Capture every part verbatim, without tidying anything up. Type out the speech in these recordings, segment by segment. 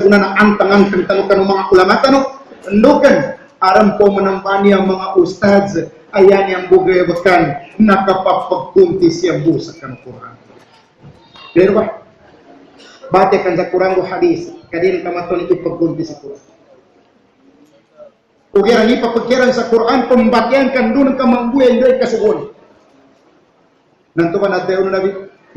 Kna na antang-antang tano kano manga ulama tano, ndo kn a rmpo manambani a manga ustadz, aya niyan bo gayabkan na kapapagkontisi bo sa kano Qur'an. Clear ba? Batiya kan sa Qur'an go hadis, ka di rka matoni ipagkontisi Qur'an. Ogaid na ipapagkiran sa Qur'an, pmbatiyan ka ndo na kamanggoyan ndo i kasogoan. Na antonaa i dayon o Nabi,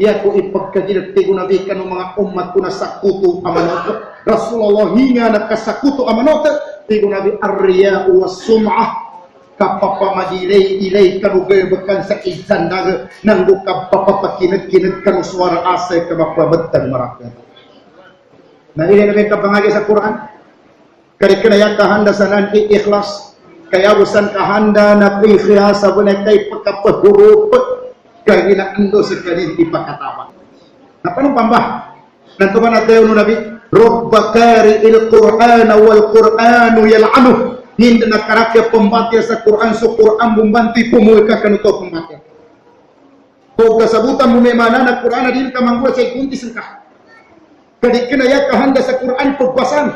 aya ko ipagkagiya, tig o Nabi, kano manga ummat ko na sakoto a manot. Rasulullah, ino nga na kasakoto a manot? Tig o Nabi, ar-riya'u was-sum'ah. Kapapamagilay-ilay kano gayabkan sa ijanag, na go kapapapakinegkineg kano so wara asay ka mapamedtang maraka. Na ilay na miyakapangagi sa Qur'an. Ka di kna aya kahanda san i ikhlas. Ka aya bo san kahanda na ikhlas a bo na kay pkapahorop. Ka giya na ndo skaniyan ipakataba. Na pano pamba? Na antonaa i dayon o Nabi, rubba qari'il Qur'ana wal Qur'anu yal'anuh. Ino na karati a pmbatiya sa Qur'an, so Qur'an bo mbanti pmowaka kano to pmbatiya. Ko kasabotan bo miyaona na Qur'an a di rka manggoyan sa ikontis rka. Ka di kna aya kahanda sa Qur'an pbasan.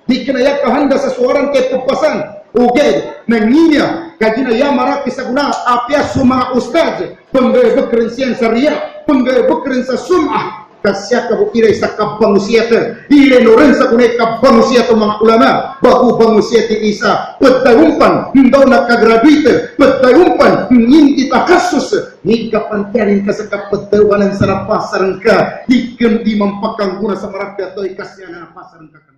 Di kna aya kahanda sa so wara ngka pbasan. Ogaid na ino, ka giya na aya maraki sa gona, apiya so manga ustadz, pnggayabk ron siyan sa riya, pnggayabk ron sa sum'ah. Ka siyaka bo iray sa kabangosiyat, ilay ron sa gona i kabangosiyat o manga ulama, ba ko bangosiyat i isa, pdayon pn, ndaw na ka-graduate, pdayon pn, ngin di takhasus, ngin kapantiyarin ka sa kapdawanan sa na pasar ngka, di kn di mampakanggona sa maraka to i kasiyanan a pasar ngka.